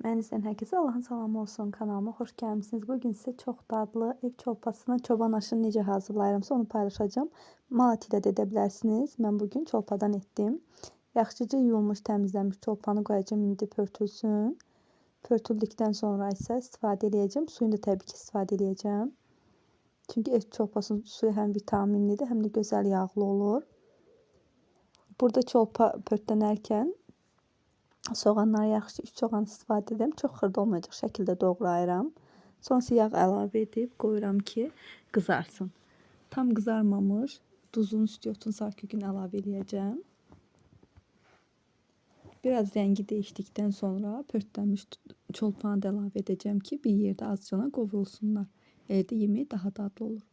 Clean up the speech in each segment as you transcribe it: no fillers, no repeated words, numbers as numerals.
Mən izləyən herkese Allah'ın salamı olsun. Kanalıma hoş gelmişsiniz. Bugün size çok dadlı ev çolpasını, çoban aşını necə hazırlayıramsa onu paylaşacağım. Mal əti ilə də edə bilərsiniz. Mən bugün çolpadan etdim. Yaxşıca yuyulmuş, təmizlənmiş çolpanı qoyacağım indi pörtülsün. Pörtüldükdən sonra isə istifadə eləyəcəm. Suyunu da təbii ki istifadə eləyəcəm. Çünki ev çolpasının suyu həm vitaminlidir, həm də gözəl yağlı olur. Burada çolpa pörtlənərkən soğanları yaxşı 3 soğan istifadə edirəm. Çox xırda olmayacaq şəkildə doğrayıram. Sonrası yağ əlavə edib qoyuram ki, qızarsın. Tam qızarmamış duzun, istiotun, salkökün əlavə eləyəcəm. Biraz rəngi değişdikdən sonra pörtlənmiş çolpanı da əlavə edəcəm ki, bir yerdə azcana qovrulsunlar. Elə də yemək daha dadlı olur.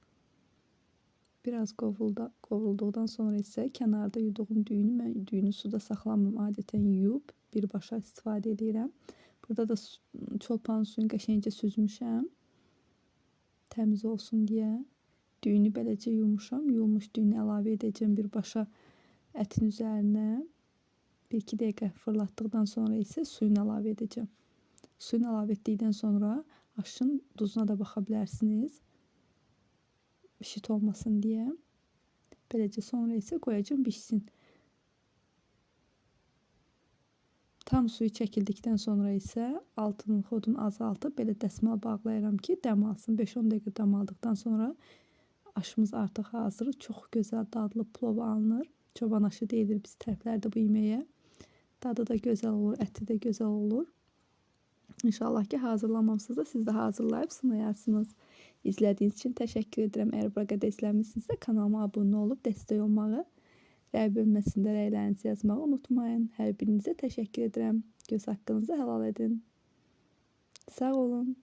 Biraz qovrulduqdan sonra isə kənarda yuduğum düyünü, mən düyünü suda saxlamıram, adətən yuyub birbaşa istifadə edirəm. Burada da çolpanın suyunu qəşəngcə süzmüşəm. Təmiz olsun deyə. Düyünü beləcə yumuşam. Yuyulmuş düyünü əlavə edəcəm birbaşa ətin üzərinə. 1-2 dəqiqə fırlatdıqdan sonra isə suyunu əlavə edəcəm. Suyunu əlavə etdikdən sonra aşın duzuna da baxa bilərsiniz. Şit olmasın deyə. Beləcə sonra isə qoyacağım bişsin. Tam suyu çəkildikdən sonra isə altının xodunu azaltıb belə dəsmal bağlayıram ki, dəm alsın. 5-10 dəqiqə dəm aldıqdan sonra aşımız artıq hazır. Çox gözəl dadlı plov alınır. Çoban aşı deyilir biz tərəflərdə bu yeməyə. Dadı da gözəl olur, əti də gözəl olur. İnşallah ki hazırlamamsınız da siz də hazırlayıb sınayarsınız. İzlədiyiniz üçün təşəkkür edirəm. Əgər bura qədər izləmişsinizsə kanalıma abunə olub dəstək olmağı, rəy bölməsində rəylərinizi yazmağı unutmayın. Hər birinizə təşəkkür edirəm. Göz haqqınızı halal edin. Sağ olun.